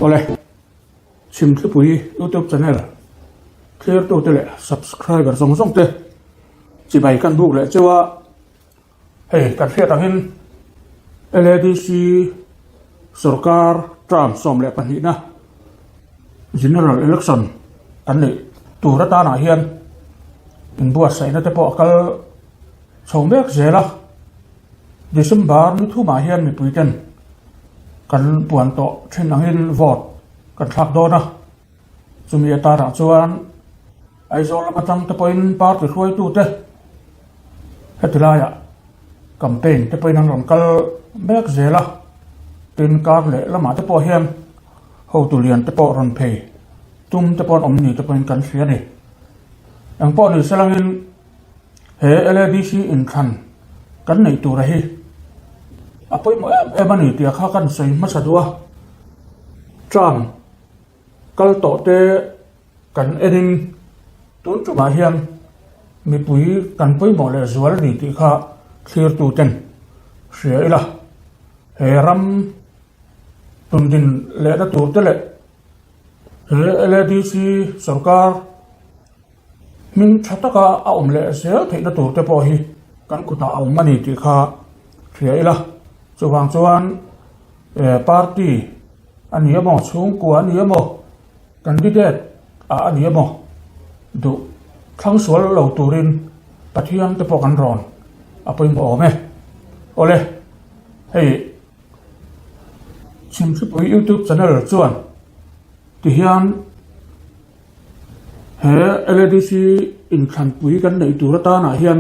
Awle, Chhimthlipui YouTube channel thlirtute leh subscriber zawng zawng te chibai kan buk leh cheu a, hei kan hriat angin LADC sorkar term 12 na General Election kan neih tur atanah hian inbuatsaihna te pawh a kal chho mek zel a. December ni thumah hian mipui ten kan puan tawh thin angin vote kan thlak dawn a, chumi atanah chuan Aizawl lam atang te pawhin party hruaitute heti laiah campaign te pawhin an rawn kal mek zel a, tin kar leh lamah te pawh hian hotu lian te pawh rawn phei tum te pawh an awm ni te pawhin kan hria a ni. Engpawh ni selangin He LADC inthlan kan neih tura hi a pawimawh em em a ni tih kha kan sawi hmasa duh a, term kal tawh te kan enin tun tumah hian mipui kan pawimawh leh zual a ni tih kha thlirtu ten hria ila, he ram tundin lehna tur te leh he LADC sorkar Hming tha taka a awm leh zel theihna tur te pawh hi kan kutah a awm a ni tih kha hria ila. Chuvang chuan party a ni emaw, chhungkua a ni emaw, candidate ah a ni emaw duh thlang sual lo turin Pathian te pawh kan rawn a pawimawh awm e. Awle, hei Chhimhripui YouTube channel chuan tihian He LADC inthlanpui kan neih tur atanah hian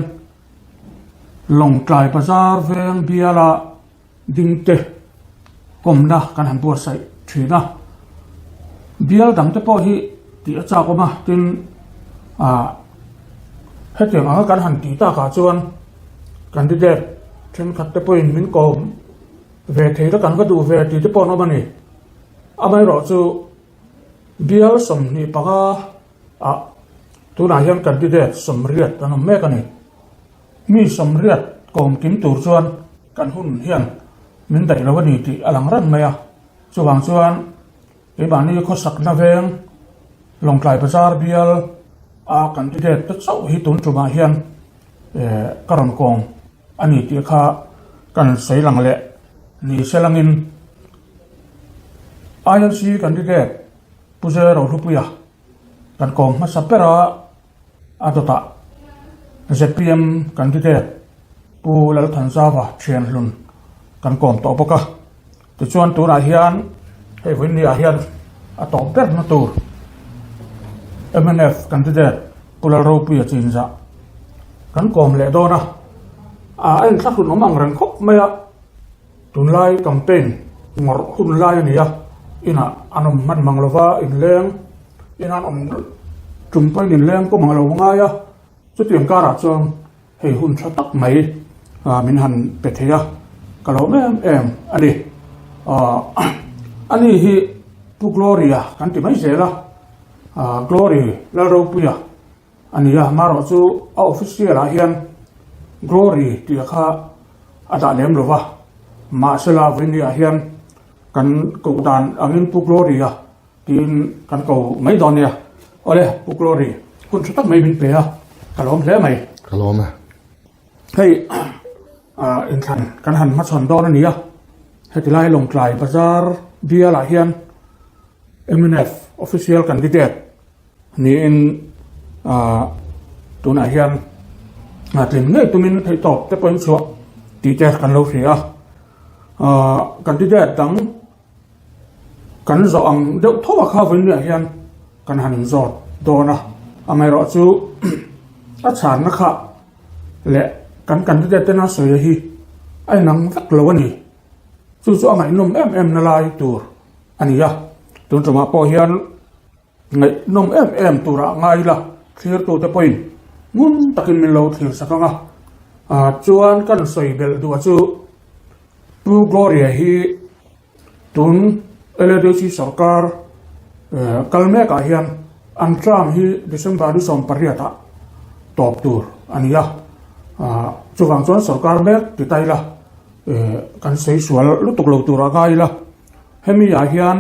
Lawngtlai Bazar veng biala dingte kawmna kan han buatsaih thin a. Bial dangte pawh hi tih a chak awm a, tin ah hetiang anga kan han tih takah chuan candidate thenkhat te pawhin min kawm ve thei la kan va duh ve tih te pawh an awm a ni. Amaherawhchu. Bial 25 ah tunah hian candidate 80 an awm mek a ni. Mi 80 kawm kim tur chuan kan hun hian min daih lo a ni tih a lang reng mai a. Chuvang chuan keimahni khawsakna veng Lawngtlai Bazar bial a candidate te chauh hi tun tumah hian ka rawn kawm a ni tih kha kan sawi lang leh ni se langin INC candidate Pu Zero Hlupuia kan kawm hmasa ber a, a dawtah zpm candidate Pu Lalthanzava Thianhlun kan kawm tawh bawk a. Tichuan tunah hian hei vawiin ah hian a tawp ber na tur mnf candidate Pu Lalropuia Chinzah kan kawm leh dawn a, a inthlahrun awm ang reng khawp mai a. Tunlai campaign ngawrh hun lai a ni a, inah an awm hman mang lova inleng, inah an awm tum pawhin inleng pawh mang lo ngai a, chutiang karah chuan hei hun tha tak mai min han pe thei a, ka lawm em em a ni. Ani hi Pu Gloria kan ti mai zel a, Glory Lalropuia A ni a, marawh chu a official ah hian Glory tih kha a dah lem lo va, mahsela vawiin ah hian kan koh dan angin Pu Glory a tiin kan ko mai dawn nia. Awle, Pu Glory, hun tha tak mai min pe a, ka lawm hle mai. Ka lawm e. Hei inthlan kan han hmachhawn dawn a ni a, heti lai Lawngtlai Bazar bial ah hian mnf official candidate Niin tunah hian tlin ngei tumin theihtawp te pawhin chhuah tih te kan lo hria a. Candidate dang kan zawh ang deuh tho a kha vawiin hian kan han inzawt dawn a. Amaherawhchu a chhanna kha leh kan candidate tena sawi hi a inang vek lo a ni. Chu chu a ngaihnawm em em na lai tur a ni a. Tun tumah pawh hian. Ngaihnawm em em turah ngai ila thlirtute pawhin ngun takin min lo thlir sak ang a. Chuan kan sawi belh duh a chu Pu Gloria hi tun LADC sorkar kal mekah hian an term hi December ni 18 ah tawp tur a ni a. Chuvang chuan sorkar mek ti ta ila kan sawi sual lutuk lo turah ngai ila. Hemi ah hian.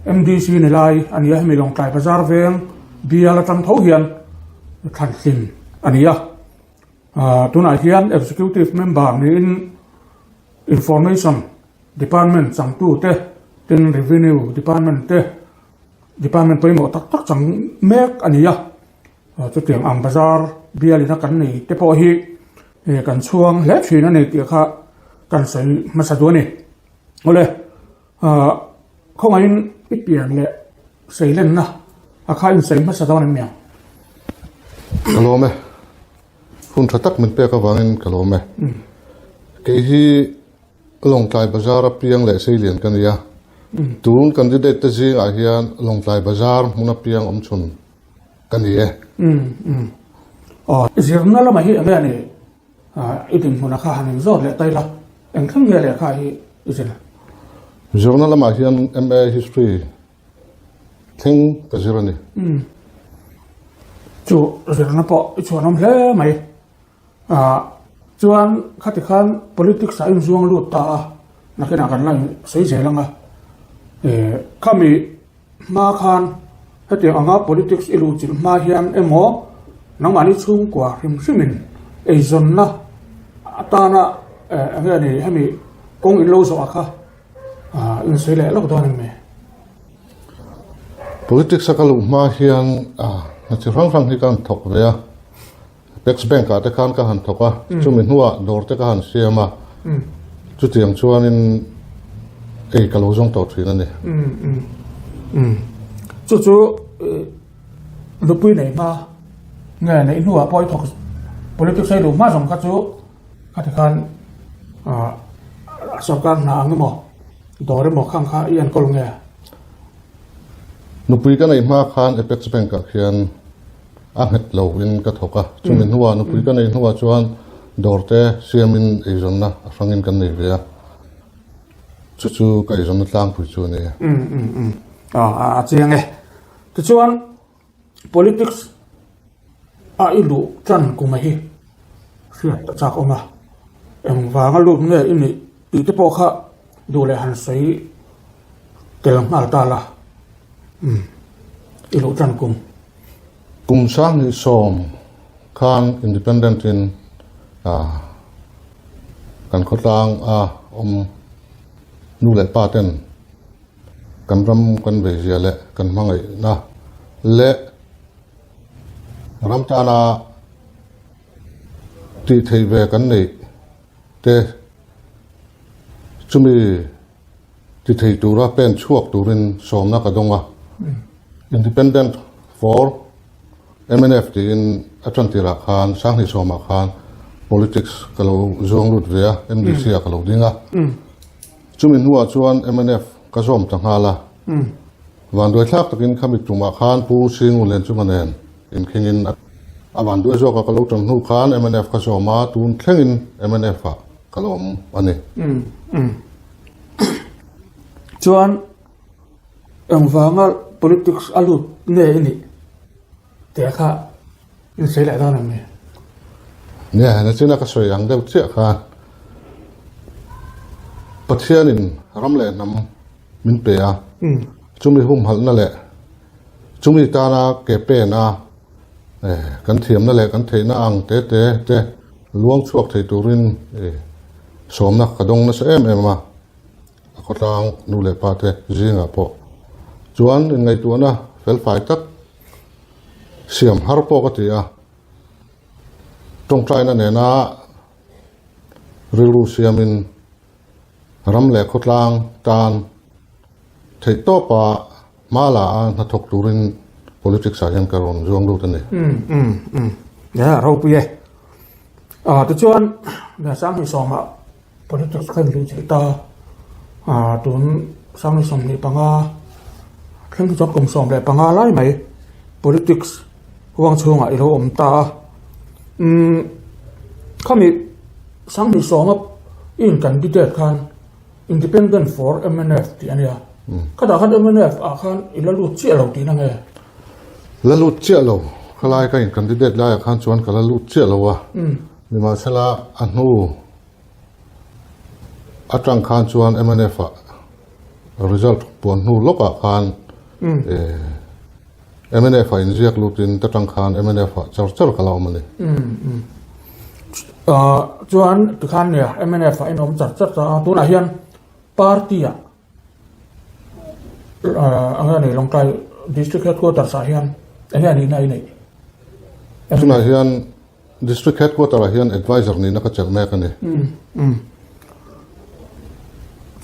MDC ni lai a ni a, hemi Lawngtlai Bazar veng bial atang tho hian thlantlin a ni a. Tunah hian Executive Member niin Information Department changtute tin Revenue Department te Department pawimawh tak tak chang mek a ni a. Chutiang ang bazar bialina kan nei te pawh hi kan chhuang hle thin a ni tih kha kan sawi hmasa duh a ni. Awle, khawngaihin i pian leh seilenna a kha insawi hmasa dawn em niang? Ka lawm e. Hun tha tak min pek avangin ka lawm e. Kei hi Lawngtlai Bazar a piang leh seilian ka ni a. Tun candidate te zingah hian Lawngtlai Bazar hmun a piang awm chhun ka ni e. Aw, zirna lamah hi enge a nih? I dinhmunah kha han inzawt leh ta ila, eng thleng nge lehkha hi i zir? Zirna lamah hian MA History thleng ka zir a ni. Chu zirna pawh i chhuanawm hle mai. Chuan khati khan politics ah a inzuang lut ta a, nakinah kan la sawi zel ang a. Khami hma khan hetiang anga politics i luh chilh hma hian emaw nangmahni chhungkua hrim hrimin eizawnna atana eng nge ni hemi kawng in lo zawh ah kha insawi leh lawk dawn em ni? Politics a ka luh hma hian hna chi hrang hrang hi ka han thawk ve a. Apex Bank ah te khan ka han thawk a, chumi hnuah dawr te ka han siam a, chutiang chuanin ei ka lo zawng tawh thin a ni. Chu chu nupui nei hma nge neih hnuah pawh i thawk politics a i duh hma zawng kha chu khati khan sorkar hna ang emaw dawr emaw khang kha i enkawl nge? Nupui ka neih hma khan Apex Bank ah khian A nghet lo in ka thawk a, chumi hnuah nupui ka neih hnuah chuan dawr te siamin eizawnna a hrangin kan nei ve a, chu chu ka eizawnna tlangpui chu a ni e. Umm umm umm a chiang e. Tichuan politics a i luh tan kum a hi hriat a chak awm a, engvanga lut nge i nih tih te pawh kha duh leh han sawi tel nghal ta la. Umm i luh tan kum. Kum 2010 khan independent in kan khawtlang a awm nu leh pa ten kan ram kan beizia leh kan hmangaihna leh ram tana tih theih ve kan neih te chumi Ti thei tura pen chhuak turin sawmna ka dawng a, Independent for mnf tiin a tan tirah khan 2010 ah khan politics ka lo zawng lut ve a, MDC ah ka lo ding a. Chumi hnuah chuan mnf ka zawm ta nghal a. Vanduaithlak takin khami tumah khan Pu Singu Lenchunga nen inkhingin a vanduai zawka ka lo tan hnu khan mnf ka zawm a, tun thlengin mnf ah Ka lawm a ni. Chuan engvanga politics a lut nge i nih tih kha insawi leh dawn em ni? Nia, nachina ka sawi ang deuh chiah khan Pathianin ram leh hnam min pe a, chumi humhalhna leh chumi tana ke pen a kan thiamna leh kan theihna ang te te te Luang chhuak thei turin sawmna ka dawng nasa em em a, a khawtlang nu leh pa te zingah pawh chuan inngaihtuahna felfai tak siam har pawh ka ti a, tawngtaina nena rilru siamin ram leh khawtlang tan theihtawpa Hma la a hnathawk turin politics ah hian ka rawn zuang lut a ni. Umm umm umm nia ropui e. Ah tichuan 2010 ah politics kha in luh chilh ta ah tun 2025 thleng hi chuan kum 15 lai mai politics huang chhungah i lo awm ta a. Umm khami 2010 a i in candidate khan Independent for mnf tih a nia. Khatah khan mnf ah khan i la lut chiah lo tihna nge? La lut chiah lo. Khalai ka in candidate laiah khan chuan ka la lut chiah lo a. Nimahsela a hnu atang khan chuan mnf ah result puan hnu lawkah khan. Mnf ah inziak lutin ta tang khan mnf ah char char ka la awm a ni. Chuan tikhan nia mnf ah in awm char char ta a, tunah hian party ah eng nge ni Lawngtlai District Headquarters ah hian eng nge a nihna i neih? Tunah hian District Headquarter ah hian Adviser nihna ka chelh mek a ni.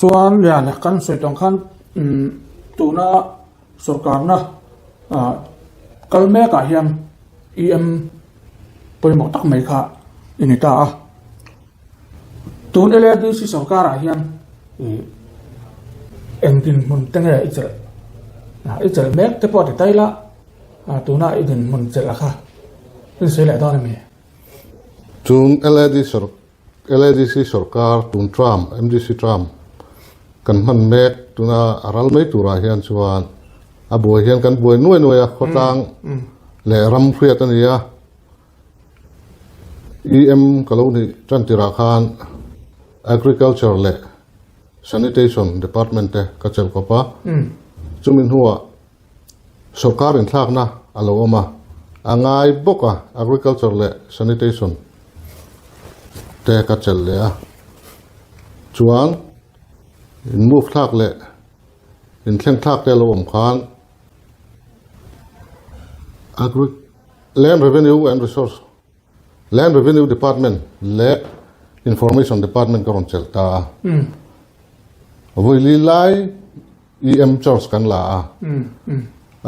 Chuan lian kan sawi tawng khan tuna sorkarna kal mek ah hian EM pawimawh tak mai kha i ni ta a. Tun LADC sorkar ah hian eng dinhmun te nge i chelh i chelh mek te pawh a ti tai la. Tuna i dinhmun chelh a kha in sawi leh dawn a mi? Tun LADC sorkar tun term, MDC term kan hman mek tuna a ral mai turah hian chuan a buai hian kan buai nuai nuai a, khawtlang leh ram hriat a ni a. EM ka lo nih tan tirah khan Agriculture leh Sanitation Department te ka chelh kawp a, chumi hnuah Sorkar inthlakna a lo awm a, a ngai bawk a, Agriculture leh Sanitation te ka chelh leh a, chuan in move thlak leh inthleng thlak te a lo awm khan Agri Land Revenue and Resource Land Revenue Department leh Information Department ka rawn chelh ta a. Vawili lai EM charge kan la a.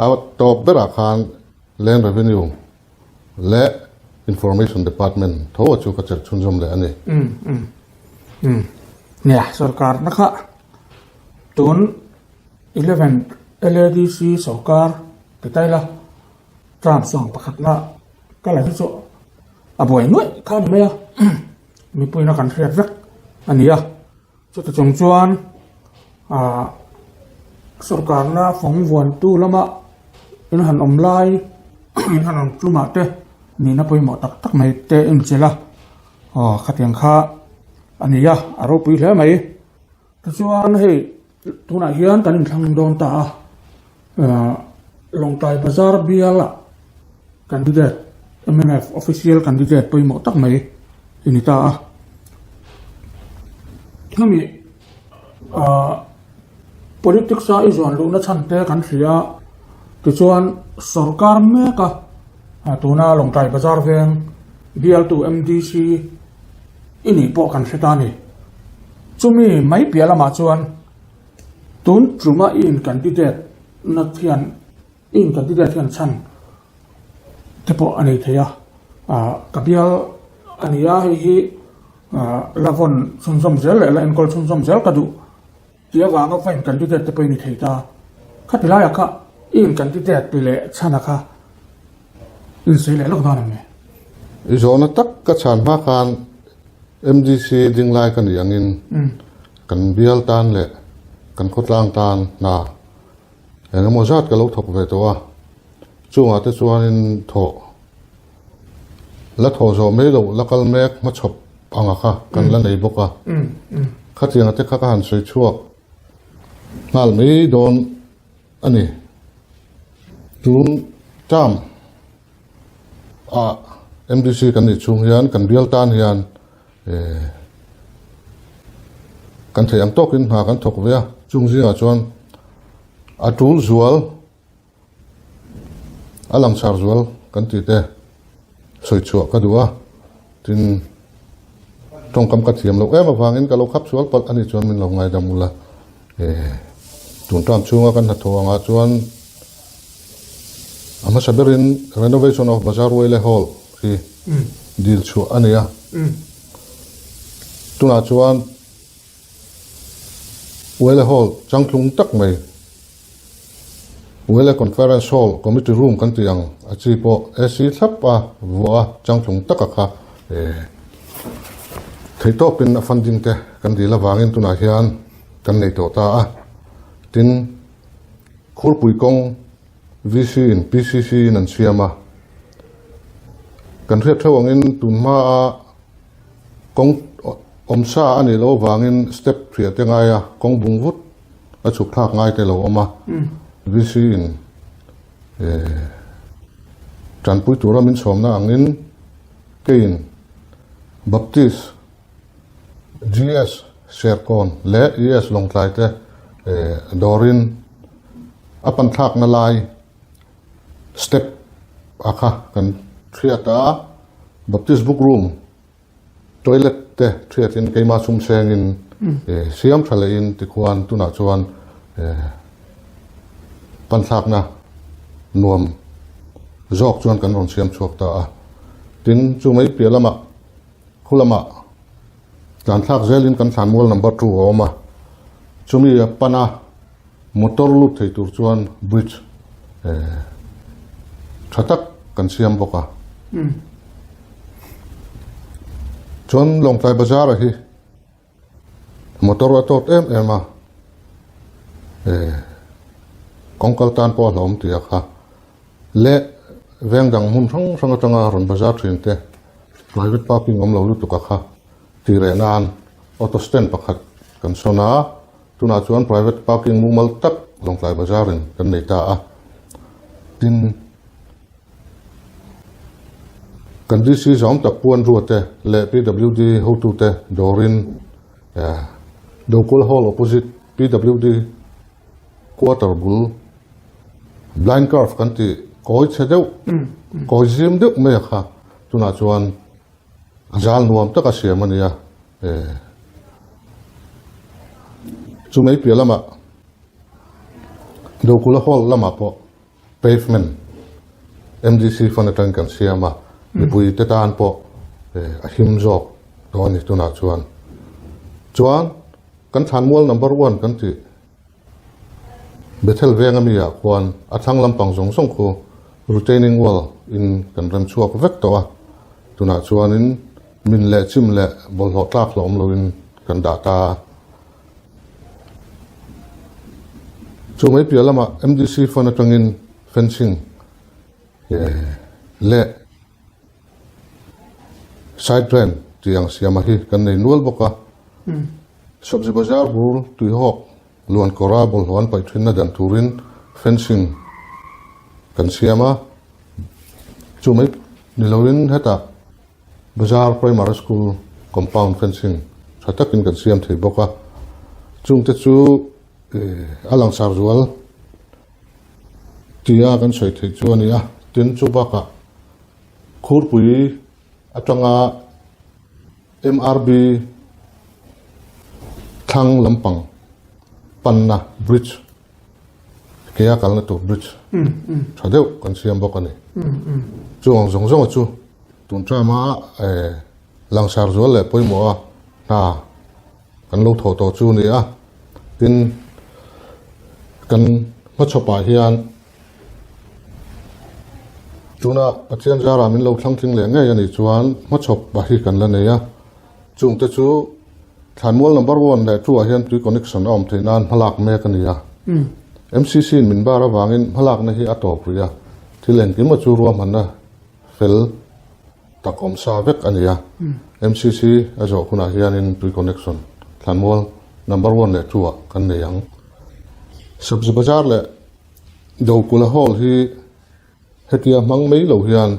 A tawp berah khan Land Revenue leh Information Department tho a chu ka chelh chhunzawm leh a ni. Nia, sorkar na kha tun 11 LADC sorkar ti ta ila term sawm pakhatna Ka la hi chu a buai nuaih kha a ni mai a, mipuina kan hriat vek a ni a, chuti chung chuan ah sorkarna fawng vuantu lama in han awm lai in han awm tlumah te nihna pawimawh tak tak mai te inchilh a, aw khatiang kha a ni a, a ropui hle mai. Tichuan hei tunah hian kan inthlang dawn ta a, Lawngtlai Bazar biala candidate mnf official candidate pawimawh tak mai i ni ta a. Hemi politics a i zuan luhna chhan te kan hria a, tichuan sorkar mek a tuna Lawngtlai Bazar veng bialtu MDC i nih pawh kan hre ta a ni. Chumi mai piah lamah chuan tun tuma i in candidate na hian i in candidate hian chhan te pawh a nei thei a, ah ka bial a ni a hei hi ah la vawn chhunzawm zel leh la enkawl chhunzawm zel ka duh tih avanga va in candidate te pawh i ni thei ta. Khati laiah kha i in candidate leh chhana kha insawi leh lawk dawn em ni? I zawhna tak ka chhan hma khan MDC ding lai ka nih angin kan bial tan leh kan khawtlang tan hna eng emaw zat ka lo thawk ve tawh a, chungah te chuanin thawh la thawh zawh mai loh la kal mek hmachhawp anga kha kan la nei bawk a, khatianga te kha ka han sawi chhuak nghal mai dawn a ni. Tun term ah MDC kan nih chhung hian kan bial tan hian kan theih ang tawkin hna kan thawk ve a, chung zingah chuan a tul zual a langsar zual kan tih te sawi chhuah ka duh a, tin tawngkam ka thiam loh em avangin ka lo khap sual palh a nih chuan min lo ngaidam ula tun term chhunga kan hnathawh angah chuan a hmasa berin renovation of Bazar Wele Hall hi dil chhuah a ni a, tunah chuan Wele Hall changtlung tak mai. Wele Conference Hall Committee Room kan tih ang a chi pawh AC thlap a vuah a changtlung taka kha theihtawpin a funding te kan dil avangin tunah hian kan nei tawh ta a. Tin, Khurpui kawng VC in PCC in an siam a, kan hriat theuh angin tun hmaa kawng awmsa a nih loh avangin step hriah te ngai a, kawng bung vut a chhuk thlak ngai te lo awm a. VC in tanpui tura min sawmna angin keiin Baptist GS Serkawn leh ES Lawngtlai te dawrin a panthlakna lai step a kha kan hriat a, Baptist book room toilet te hriatin keimah sum sengin siam tha lehin tikhuan tunah chuan panthlakna nuam zawk chuan kan rawn siam chhuak ta a. Tin, chu mai piah lamah khu lamah tlanthlak zelin kan thlanmual number 2 a awm a, chumi a pana Motor lut thei tur chuan bridge tha tak kan siam bawk a. Chuan Lawngtlai Bazar-a hi motor a tawt em em a, kawngkal tan pawh a hlauhawm tih a kha leh veng dang hmun hrang hrang atanga rawn bazar thin te private parking awm lo lutuk a kha tih reh nan auto stand pakhat kan sawn a. Tunah chuan private parking mumal tak Lawngtlai Bazar in kan nei ta a. Tin, kan DC zawng tak Pu Andrew te leh PWD hotute dawrin Dokual Hall opposite PWD quarter bul blind curve kan tih kawi chhe deuh, kawi zim deuh mai a kha tunah chuan a zal nuam taka siam a nia. Chu mai piah lamah Dokula Hall lamah pawh pavement MDC fund atangin kan siam a, mipui te tan pawh a him zawk tawh a ni tunah chuan. Chuan kan thlanmual number one kan tih Bethel venga mi ah khuan a thlang lampang zawng zawng khu retaining wall in kan rem chhuak vek tawh a, tunah chuanin min leh chim leh bawlhhlawh tlak hlawm loin kan dah ta a. Chu mai piah lamah MDC fund atangin fencing leh side drain tih ang siama hi kan nei nual bawk a. Sabzi bazar bur tuihawk luan kawra bawlhhlawh an paih thinna dan turin fencing kan siam a, chu mai ni loin hetah bazar primary school compound fencing tha takin kan siam thei bawk a, chungte chu a langsar zual tia kan sawi theih chu a ni a, tin chu bakah khurpui atanga MRB thlang lampang panna bridge kea kalna tur bridge tha deuh kan siam bawk a ni. Chu ang zawng zawng chu tun tama langsar zual leh pawimawh a hna kan lo thawh tawh chu a ni a. Tin, kan hmachhawpah hian Tuna Pathian zarah min lo thlangtling leh ngei a nih chuan hmachhawp a hi kan la nei a, chungte chu Thlanmual number one leh two ah hian tui connection a awm theih nan hmalak mek a ni a. MCC in min bar avangin hmalakna hi a tawp rih a, thil engkim a chu ruahmanna fel tak awm sa vek a ni a. MCC a zawh hunah hianin tui connection Thlanmual number one leh two ah kan nei ang. Sabzi bazar leh Dokula Hall hi hetia hmang mai lo hian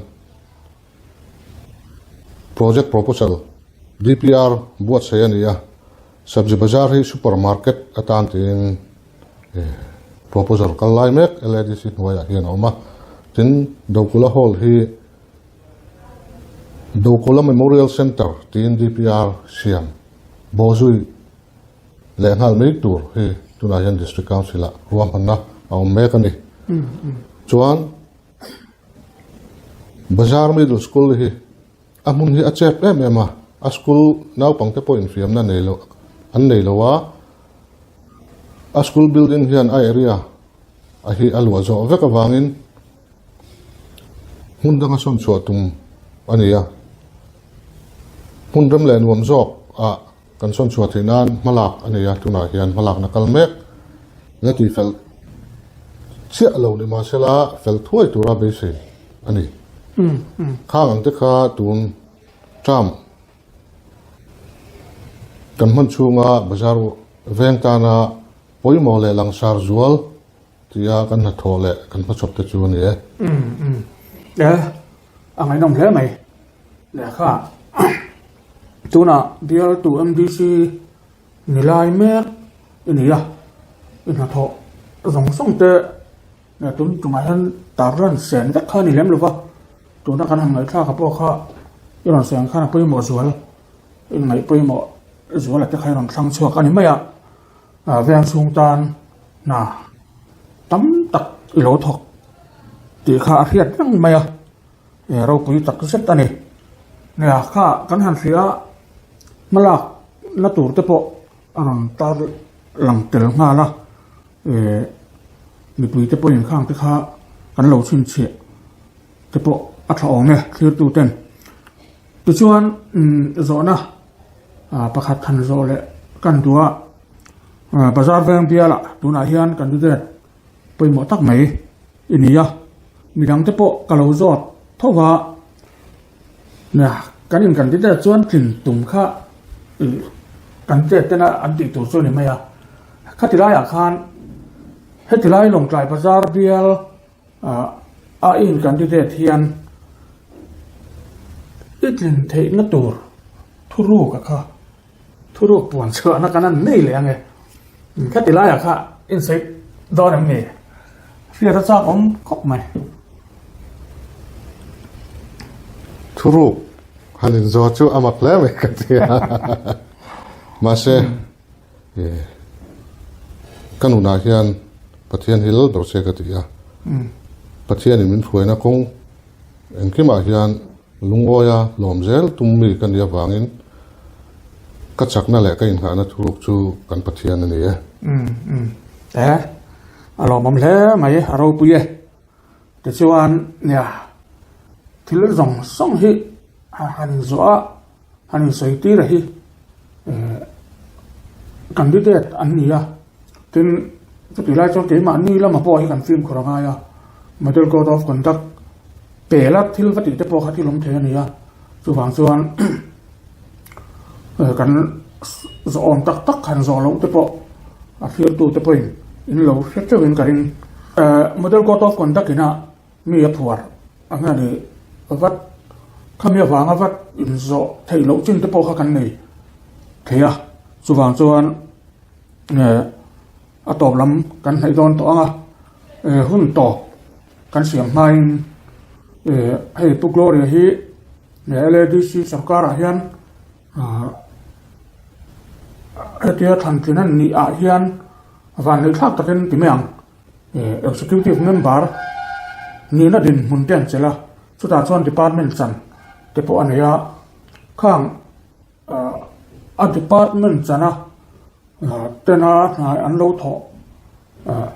Project Proposal, DPR, buatsaih a ni a, Sabzi Bazar hi Super Market atan tiin proposal kal lai mek LADC hnuaiah hian a awm a. Tin, Dokula Hall hi Dokula Memorial Centre tiin DPR siam bawhzui Leh nghal mai tur hi tunah hian District Council ah ruahmanna a awm mek a ni. Chuan Bazar Middle School hi a hmun hi a chep em em a, a school naupangte pawh infiamna nei lo an nei lo a, a school building hian a area a hi a luah zawh vek avangin hmun danga sawn chhuah tum a ni a, hmun rem leh nuam zawk ah Kan sawn chhuah theih nan hmalak a nei a, tunah hian hmalakna kal mek la tih fel chiah lo ni mahsela fel thuai tura beisei a ni. Khang ang te kha tun term kan hman chhunga bazar veng tana pawimawh leh langsar zual. tia kan hnathawh leh kan hmachhawp te chu a ni e. Umm umm e a ngaihnawm hle mai lehkha tunah bialtu MDC ni lai mek i ni a i hnathawh zawng zawng te tun tumah hian tarlan sen vek kha a ni lem lo va tuna kan han ngaihthlak a pawh kha i rawn sawi ang khan a pawimawh zual inngaih pawimawh zuala te kha i rawn thlang chhuak a ni mai a. Veng chhung tan hna tam tak i lo thawk tih kha a hriat reng mai a, ropui tak zet a ni. Nia kha kan han hria a, hmalak na tur te pawh a rawn tar lang tel nghal a, mipui te pawhin khang te kha kan lo chhinchhiah te pawh a tha awm e thlirtu ten. Tichuan zawhna pakhat han zawh leh kan duh a, Bazar veng bialah tunah hian candidate pawimawh tak mai i ni a, midangte pawh ka lo zawt tho va, nia kan in candidate chuan tlin tum kha candidate tena an tih tur chu a ni mai a, khati laiah khan heti lai Lawngtlai Bazar bial A in candidate hian i tlin theihna tur thuruk a kha thuruk puan chhuahna kan an nei leh ange khati laiah kha insawi dawn em ni hriat a chak awm khawp mai. Thuruk han inzawh chu a mak hle mai ka ti a mahse Ka nunah hian Pathian hi lal ber se ka ti a, Pathianin min hruaina kawng engkimah hian lungawia lawm zel tum mi ka nih avangin ka chakna leh ka inngahna thuruk chu kan Pathian a ni e. E, a lawmawm hle mai, a ropui e. Tichuan, nia, thil zawng zawng hi han inzawh a, han insawi tir a hi candidate an ni a, tin chutih lai chuan keimahni lama pawh hi kan fimkhur a ngai a, model code of conduct pela thil va tih te pawh kha thil awm thei a ni a, chuvang chuan kan zawhawm tak tak han zawh loh te pawh a thirtu te pawhin in lo hre teuhin ka ring. Model code of conduct ina Mi a phuar a nge ni vat khami avanga vat inzawh theih loh chin te pawh kha kan nei thei a, chuvang chuan a tawp lam kan hnaih dawn tawh ang a, hun tawp kan siam hmain hei Pu Gloria hi LADC sorkarah hian hetia thlantlin a nih ah hian vanneih thlak takin ti mai ang. Executive member nihna dinhmun te an chelh a, chutah chuan department chan te pawh a nei a, khang a department chana tena hna an lo thawh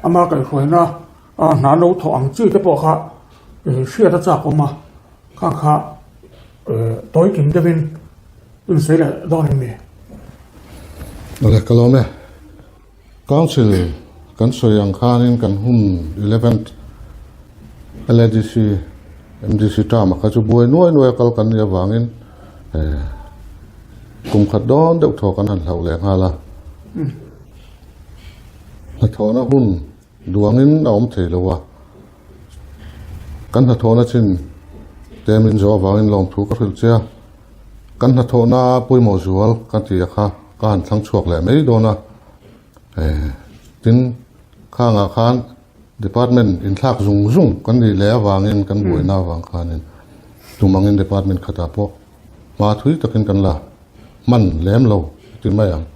ama kaihhruaina hna an lo thawh ang chi te pawh kha hriat a chak awm a, khang kha tawi kim deuhin insawi leh dawn em ni? Awle ka lawm e. Council kan sawi ang khanin kan hun eleventh LADC MDC term a kha chu buai nuai nuai a kal kan nih avangin kum khat dawn deuh thaw kan han hlauh leh nghal a. Hnathawhna hun duangin a awm thei lo a, kan hnathawhna chin te min zawh avangin lawmthu ka hrilh che a, kan hnathawhna pawimawh zual ka ti a kha. Ka han thlang chhuak leh mai dawn a, tin khangah khan department inthlak zung zung kan nih leh avangin kan buaina avang khanin tum angin department khatah pawh hma thui takin kan la hman lem lo ti mai ang.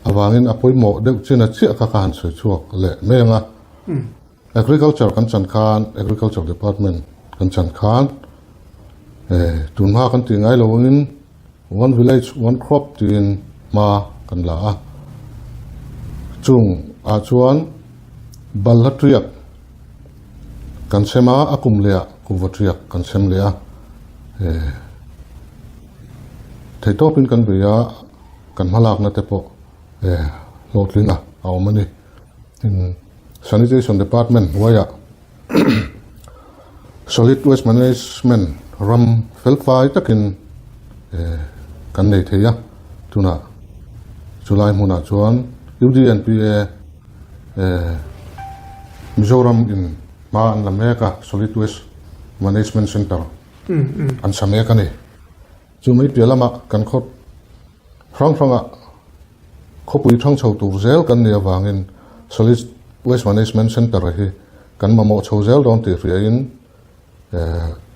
Avangin a pawimawh deuh chin a chiah kha ka han sawi chhuak leh mai ang a. Agriculture kan chan khan Agriculture Department kan chan khan tunhma kan tih ngai lo angin One Village One Crop tiin hma kan la a. Chung ah chuan balhla tiak kan sem a, a kum leh ah kuhva tiak kan sem leh a. Theihtawpin kan bei a, kan hmalakna te pawh hlawhtling a awm a ni. Tin, Sanitation Department hnuaiah Solid Waste Management ram felfai takin kan nei thei a, tunah chulai hmunah chuan UDNPA. Mizoram in hma an la mek a, Solid Waste Management Centre an sa mek a ni. Chu mai piah lamah kan khaw hrang hrangah khawpui thang chho tur zel kan nih avangin Solid Waste Management Centre hi kan mamawh chho zel dawn tih hriain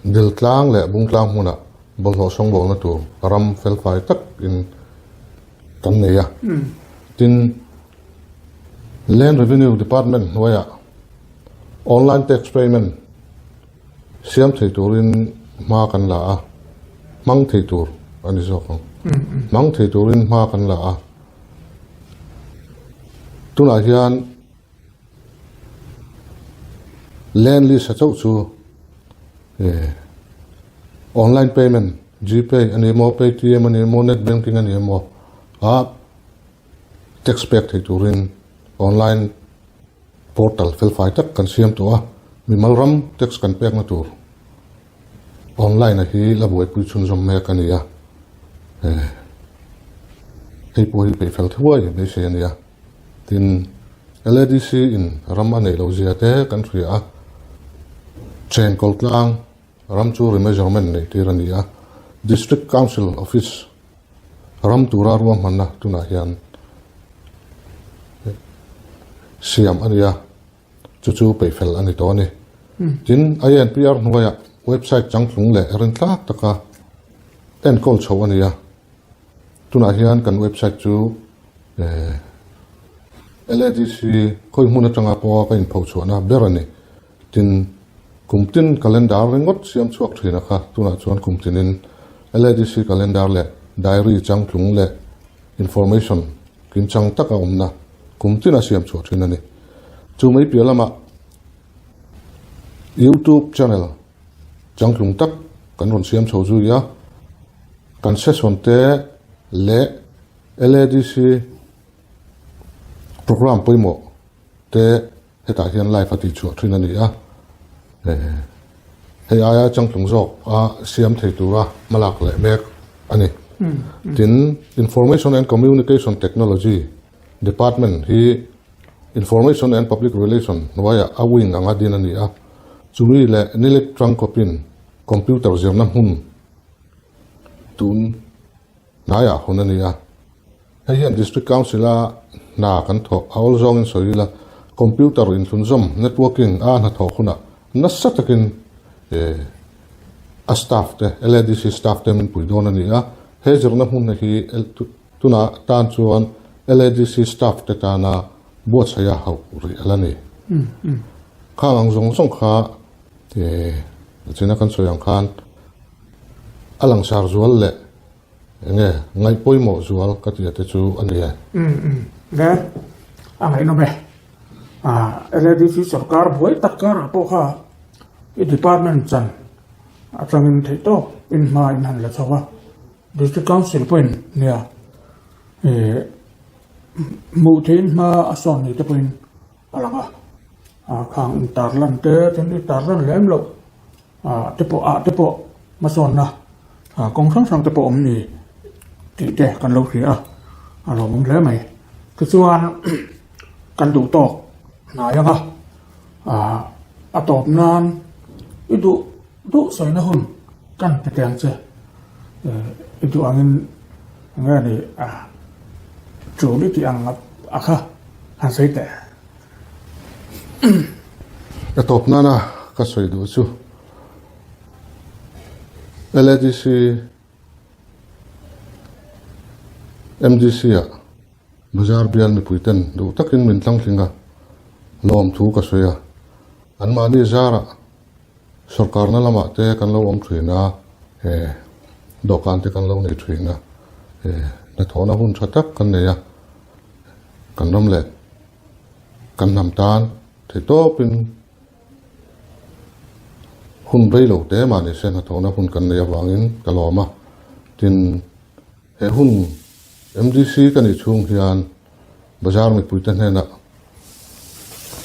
Diltlang leh Bungtlang hmunah bawlhhlawh sawngbawlna tur ram felfai tak in kan nei a. Tin, Land Revenue Department hnuaiah online tax payment siam thei turin hma kan la a, hmang thei tur a ni zawk ang. Hmang thei turin hma kan la a. Tunah hian Land lease a chauh chu online payment, Gpay a ni emaw, Paytm a ni emaw, net banking a ni emaw a tax pek thei turin online portal felfai tak kan siam tawh a, mimal ram tax kan pekna tur online a hi la buaipui chhunzawm mek a ni a, hei pawh hi peihfel thuai beisei a ni a. Tin, LADC in ram a neih loh zia te kan hria a, chen kawl tlang ram chu remeasurement neih tir a ni a, District Council Office ram tura ruahmanna tunah hian siam a ni a, chu chu peihfel a ni tawh a ni. Tin, INPR hnuaiah website changtlung leh rintlak taka enkawl chhoh a ni a. Tunah hian kan website chu LADC khawi hmun atanga pawha ka inphochhuahna ber a ni. Tin, kum tin calendar ringawt siam chhuak thin a kha. Tunah chuan kum tinin LADC calendar leh diary changtlung leh information kimchang taka awmna kum tina siam chhuah thin a ni. Chu mai piah lamah YouTube channel changtlung tak kan rawn siam chho zui a, kan session te leh LADC programme pawimawh te hetah hian live a tihchhuah thin a ni a, hei aia changtlung zawk a siam thei tura hmalak leh mek a ni. Tin, Information and Communication Technology Department hi Information and Public Relation hnuaiah a wing anga din a ni a, chumi leh Nilek Tangkawpin computer zirna hmun tun hnaiah hawn a ni a. Hei hian District Council-a hna kan thawh a awl zawngin sawi ila, computer inthlunzawm, networking, a hnathawh hunah nasa takin a staff te, LADC staff te min pui dawn a ni a. He zirna hmun hi Tunah tan chuan LADC staff te tana buatsaih a hauh rih a la ni. Khang ang zawng zawng kha china kan sawi ang khan a langsar zual leh enge ngaih pawimawh zual ka tih te chu a ni e. Le a ngaihnawm e. LADC sorkar buai tak karah pawh kha i department chan atangin theihtawp in hma in han la chho a. District Council pawhin nia ih hmuh theihin hma a sawn ni te pawhin a lang a, ah khang intarlan te chuan intarlan lem loh ah te pawh ah te pawh hmasawnna ah kawng hrang hrang te pawh awm ni tih te kan lo hria a, a lawmawm hle mai. Tichuan kan duh tawk hnai ang a, ah a tawp nan i duh Duh sawina hun kan pe teh ang che. I duh angin nge ni a tul i tih ang a kha han sawi teh. Ka tawp nana ka sawi duh chu LADC MDC ah Bazar bial mipui ten duh takin min tlangtling a, lawmthu ka sawi a, anmahni zarah Sorkarna lamah te kan lo awm thin a, dawhkan te kan lo nei thin a, hnathawhna hun tha tak kan nei a, kan ram leh kan hnam tan theihtawpin hun rei lo te mah nise hnathawhna hun kan neih avangin ka lawm a, tin. He hun MDC ka nih chhung hian bazar mipuite hnenah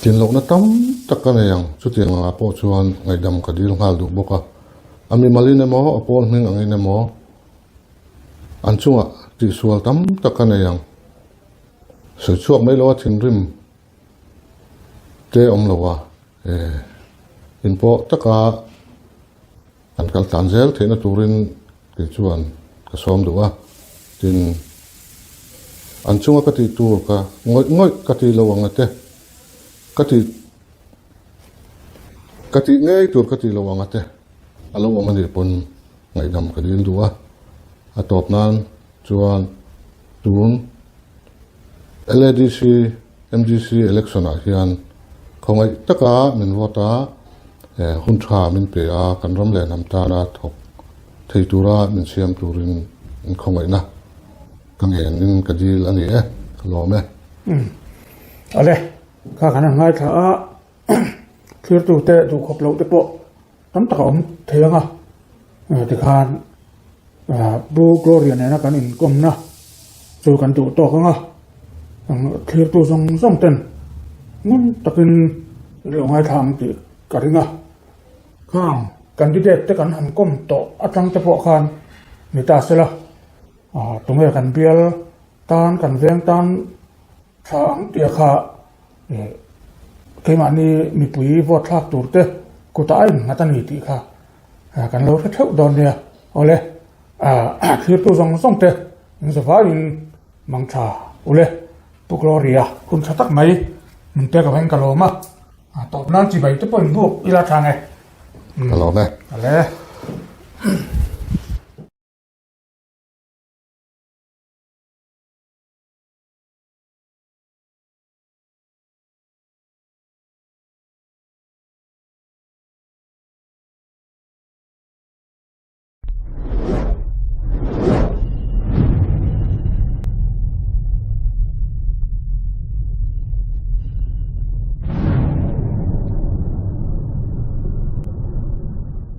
tinlohna tam tak ka nei ang. Chutiang angah pawh chuan ngaihdam ka dil nghal duh bawk a. A mimalin emaw, a pawl hming angin emaw an chungah tihsual tam tak ka nei ang. Sawi chhuak mai loa thinrim. Te awm lo a, inpawh taka kan kal tlan zel theihna turin kei chuan ka sawm duh a, tin an chunga ka tih tur ka ngawih ngawih ka tih lo ang ate, ka tih ka tih ngei tur ka tih lo ang ate a lo awm anih pawn ngaihdam ka dil duh a, a tawp nan chuan tun LADC MDC election ah hian khawngaih taka min vote a, hun tha min pe a, kan ram leh hnam tana thawk thei tura min siam turin in khawngaihna ka ngen in ka dil a ni e, ka lawm e. Awle, kha kan han ngaithla a, thlirtute duhkhawp loh te pawh tam tak a awm thei ang a, tikhan Pu Gloria nena kan inkawmna chu kan duh tawk ang a, thlirtu zawng zawng ten ngun takin in lo ngaithla ang tih ka ring a. Khang candidate te kan han kawm tawh atang te pawh khan ni ta sela, tunge kan bial tan kan veng tan Thla ang tia kha keimahni mipui vote thlak tur te kutah a innghat a ni tih kha kan lo hre theuh dawn nia. Awle, thlirtu zawng zawng te in zavaiin mang tha ule Pu Gloria hun tha tak mai min pek avangin ka lawm a, tawp nan chibai te pawh in buk ila tha nge. Ka lawm e. Awle.